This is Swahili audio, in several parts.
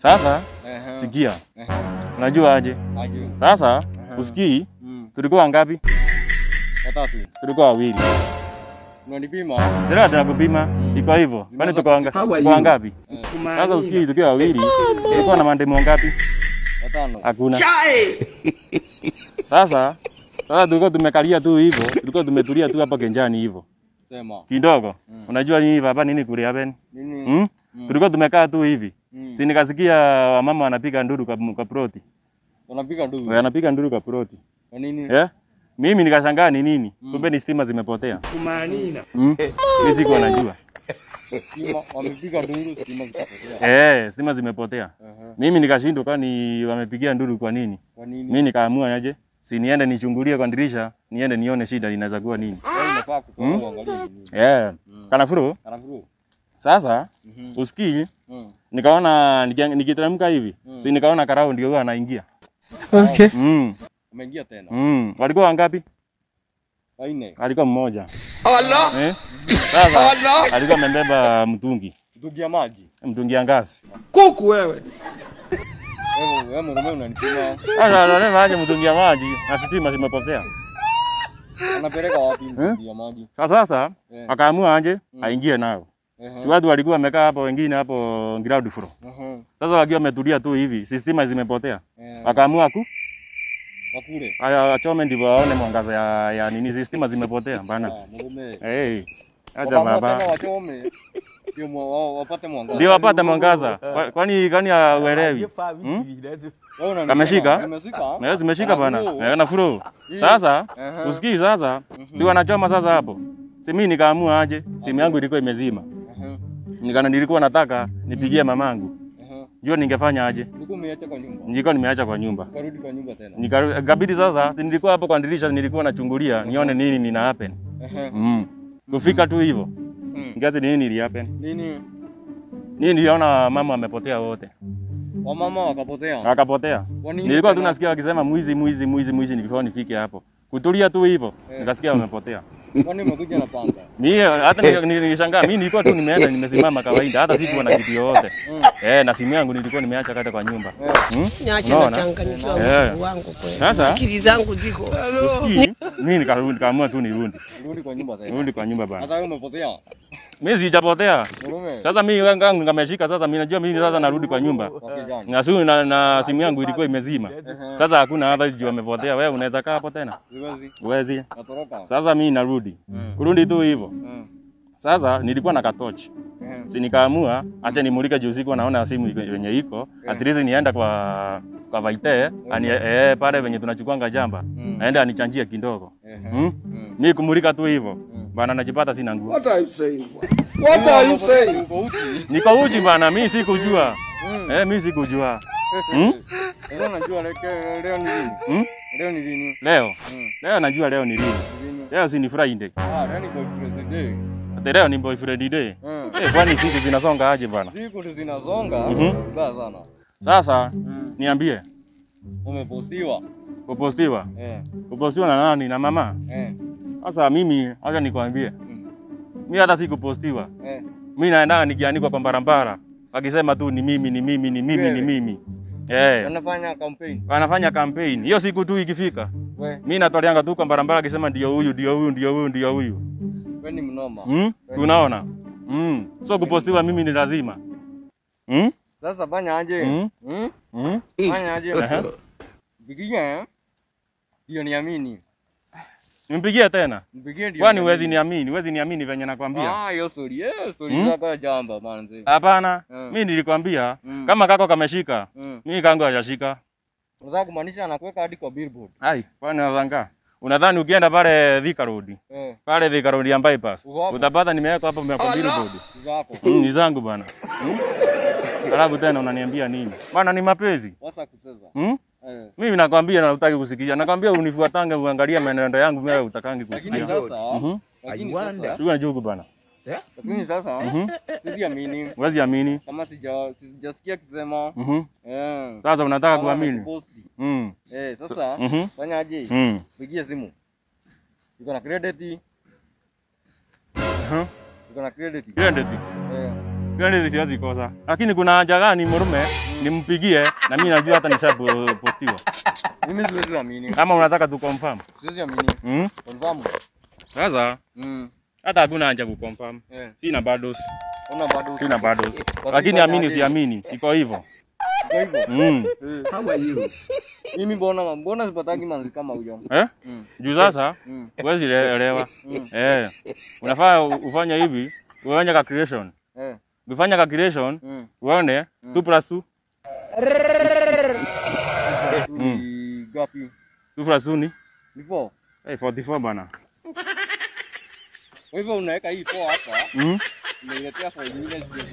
Sasa sikia. Unajua aje? Sasa usikii tulikuwa ngapi? Watatu. Tulikuwa wawili. Unanipima? Sasa tunakupima. Iko hivyo. Kwani tuko ngapi? Sasa usikii tukiwa wawili, tulikuwa na mandemo ngapi? Watano. Hakuna. Sasa tulikuwa tumekalia tu hivyo, tulikuwa tumetulia tu hapa kenjani hivyo. Sema. Kidogo. Unajua nini baba nini kule happen? Nini? Tulikuwa tumekaa tu hivi. Si nikasikia wamama wanapiga nduru kwa ploti. Wanapiga nduru. Wanapiga nduru kwa ploti. Kwa nini? Eh? Mimi nikashangaa ni nini? Kumbe ni stima zimepotea. Kumanina. Mimi sikuwa najua. Stima wamepiga nduru, stima zimepotea. Eh, stima zimepotea. Mimi nikashindwa kwani wamepigia nduru kwa nini? Kwa nini? Mimi nikaamua aje? Si niende nichungulie kwa dirisha, niende nione shida inaweza kuwa nini. Wewe unafaa kutoa uangalie nini. Eh. Kanafuru? Kanafuru. Sasa usikii nikaona nikiteremka hivi, si nikaona karao ndio huwa anaingia. Okay. Umeingia tena. Walikuwa wangapi? Wanne. Alikuwa mmoja. Allah. Eh? Sasa alikuwa amebeba mtungi. Mtungi ya maji. Mtungi ya ngazi. Kuku wewe. Wewe mwanaume unanipima. Sasa anaona aje mtungi ya maji na stima zimepotea. Anapeleka wapi mtungi ya maji? Sasa akaamua aje aingie nayo. Si watu walikuwa wamekaa hapo wengine hapo ground floor. Sasa wakiwa wametulia tu hivi, stima zimepotea. Akaamua ku wakule. Aya achome ndivyo waone mwangaza ya nini stima zimepotea bana. Eh. Acha baba. Wachome. Ndio wapate mwangaza. Ndio wapate mwangaza. Kwani kwani huelewi? Kameshika? Zimeshika. Zimeshika bana. Na furu. Sasa usikii sasa, si wanachoma sasa hapo. Si mimi nikaamua aje, simu yangu ilikuwa imezima. Nikana nilikuwa nataka nipigie mamangu. Jua ningefanya aje? Nilikuwa nimeacha kwa nyumba. Nilikuwa nimeacha kwa nyumba. Nikarudi kwa nyumba tena. Nikabidi sasa, si nilikuwa hapo kwa dirisha nilikuwa nachungulia nione nini nina happen. Kufika tu hivyo. Ngazi nini ili happen? Nini? Nini niliona mama amepotea wote. Wamama wakapotea. Wakapotea. Nilikuwa tu nasikia wakisema mwizi mwizi mwizi mwizi nilikuwa nifike hapo. Kutulia tu hivyo, nikasikia wamepotea. Kwani umekuja na panga? Mimi hata nilishangaa, mimi nilikuwa tu nimeenda nimesimama kawaida, hata sikuwa na kitu yoyote. Na simu yangu nilikuwa nimeacha kata kwa nyumba. Niache nachanganyikiwa mtu wangu kweli. Akili zangu ziko. Usikii? Mimi nikaamua tu nirudi. Rudi kwa nyumba tena. Rudi kwa nyumba bana. Hata wewe umepotea. Mimi sijapotea. Sasa mimi wangu ngameshika sasa mimi najua mimi sasa narudi kwa nyumba. Na simu na simu yangu ilikuwa imezima. Sasa hakuna hata sijui amepotea. Wewe unaweza kaa hapo tena? Huwezi. Sasa mimi narudi. Kurudi tu hivyo. Sasa nilikuwa na katochi. Si nikaamua acha nimulike juu usiku naona simu yenye iko. At least nienda kwa Vaite, ani pale venye tunachukuanga jamba. Aende anichanjie kidogo. Mimi kumulika tu hivyo. Bana najipata sina nguo. What are you saying? What are you saying? Niko uchi bana, mimi sikujua. Mimi sikujua. Leo najua leo ni lini? Leo ni lini? Leo. Leo najua leo ni lini. Leo si ni Friday. Ah, leo ni boyfriend day. Ate leo ni boyfriend day. Kwani siku zinasonga aje bana? Siku zinasonga mbaya sana. Sasa niambie. Umepostiwa? Kupostiwa? Kupostiwa na nani? Na mama? Sasa mimi acha nikwambie. Mimi hata sikupostiwa. Mimi naenda nikianikwa kwa barabara. Wakisema tu ni mimi ni mimi ni mimi ni mimi. Wanafanya campaign. Wanafanya campaign. Hiyo siku tu ikifika. Mimi natoleanga tu kwa barabara akisema ndio huyu ndio huyu ndio huyu ndio huyu. Wewe ni mnoma. Unaona? So kupostiwa mimi ni lazima. Sasa fanya aje? Fanya aje? Mpigie. Ndio niamini. Nimpigie tena? Mpigie ndio. Kwani huwezi niamini? Huwezi niamini venye nakwambia? Ah, hiyo story. Story zako jamba manzi. Hapana. Mimi nilikwambia kama kako kameshika, mimi kangu hajashika. Unataka kumaanisha anakuweka hadi kwa billboard. Ai, kwani unadhanga? Unadhani ukienda pale Thika Road? Pale Thika Road ya bypass. Utapata nimeweka hapo kwa billboard. Zako. Ni zangu bana. Alafu tena unaniambia nini? Bana ni mapenzi. Wasa kucheza. Mimi nakwambia na hutaki kusikia. Nakwambia unifuatange uangalie maneno yangu mimi utakangi kusikia. Lakini sasa sio njugu bana. Lakini sasa siamini. Huwezi amini. Kama sijasikia kisema. Sasa unataka kuamini. Sasa fanya aje? Pigia simu. Iko na credit. Iko na credit. Credit. Credit siwezi kosa. Lakini kuna haja gani murume? Nimpigie na mimi najua hata nishapostiwa. Mimi siwezi amini. Kama unataka tu confirm. Siwezi amini. Confirm. Sasa hata hakuna haja ku confirm. Sina bado. Una bado. Sina bado. Lakini amini usiamini, iko hivyo. Iko hivyo. How are you? Mimi mbona sipataki manzi kama huyo? Eh? Juu sasa huwezi elewa. Eh. Unafaa ufanye hivi, ufanye calculation. Eh. Ukifanya calculation, uone 2 + 2. Gapi? 2 + 2 ni? Ni 4. Eh, 44 bana. Kwa hivyo unaweka hii 4 hapa. Unailetea 4 nyingine zile.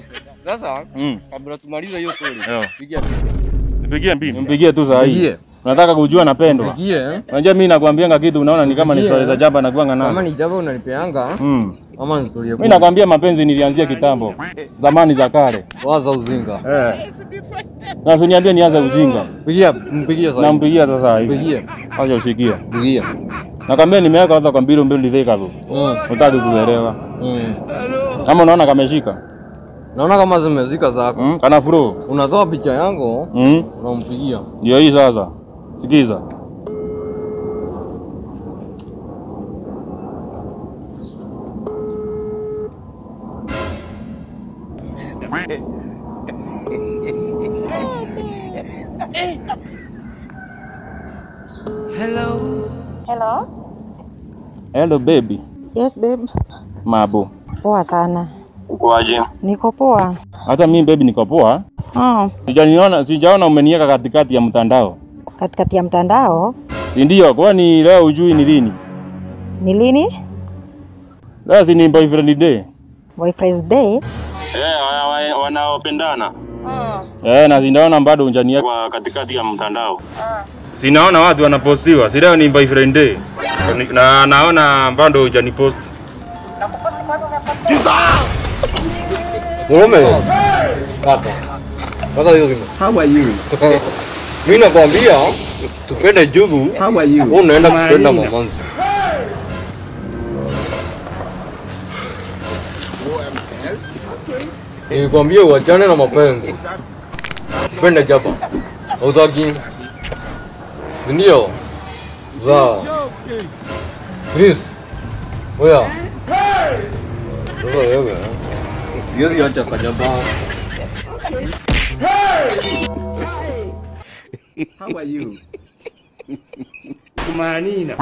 Sasa kabla tumalize hiyo story, pigia picha. Nipigie mbili. Nipigie tu saa hii. Unataka kujua napendwa. Nipigie. Unajua mimi nakwambianga kitu unaona ni kama ni story za jaba na kuanga nayo. Kama ni jaba unanipeanga? Ama ni story ya. Mimi nakwambia mapenzi nilianzia kitambo. Zamani za kale. Waza uzinga. Eh. Na usiniambie nianze ujinga. Pigia, mpigie sasa. Nampigia sasa hivi. Mpigie. Acha usikie. Pigia. Nakwambia nimeweka hata kwa mbili mbili dhika tu. Utaki kuelewa. Kama unaona kameshika. Naona kama zimezika zako. Kana flow. Unatoa picha yangu, unampigia. Ndio hii sasa. Sikiza. Hello. Hello. Hello baby. Yes babe. Mabo. Poa sana. Uko aje? Niko poa. Hata mimi baby niko poa. Sijaona umeniweka katikati ya mtandao. Katikati ya mtandao? Si ndio, kwani leo hujui ni lini? Ni lini? Leo si ni boyfriend day. Boyfriend day? Eh, wanaopendana. Eh, na sinaona bado hujaniweka katikati ya mtandao. Sinaona watu wanapostiwa. Si leo ni boyfriend day. Na naona bado hujanipost. Nakuposti kwani umepotea? Mume. Kata. Kata hiyo simu. How are you? Mimi nakwambia tupende jugu. How are you? Wewe unaenda kupenda mamanzi. Nilikwambia uachane na mapenzi. Tupende jaba. Hautaki. Ndio. Za. Chris. Oya. Sasa wewe. Siwezi acha kajaba. How are you? Kumanina.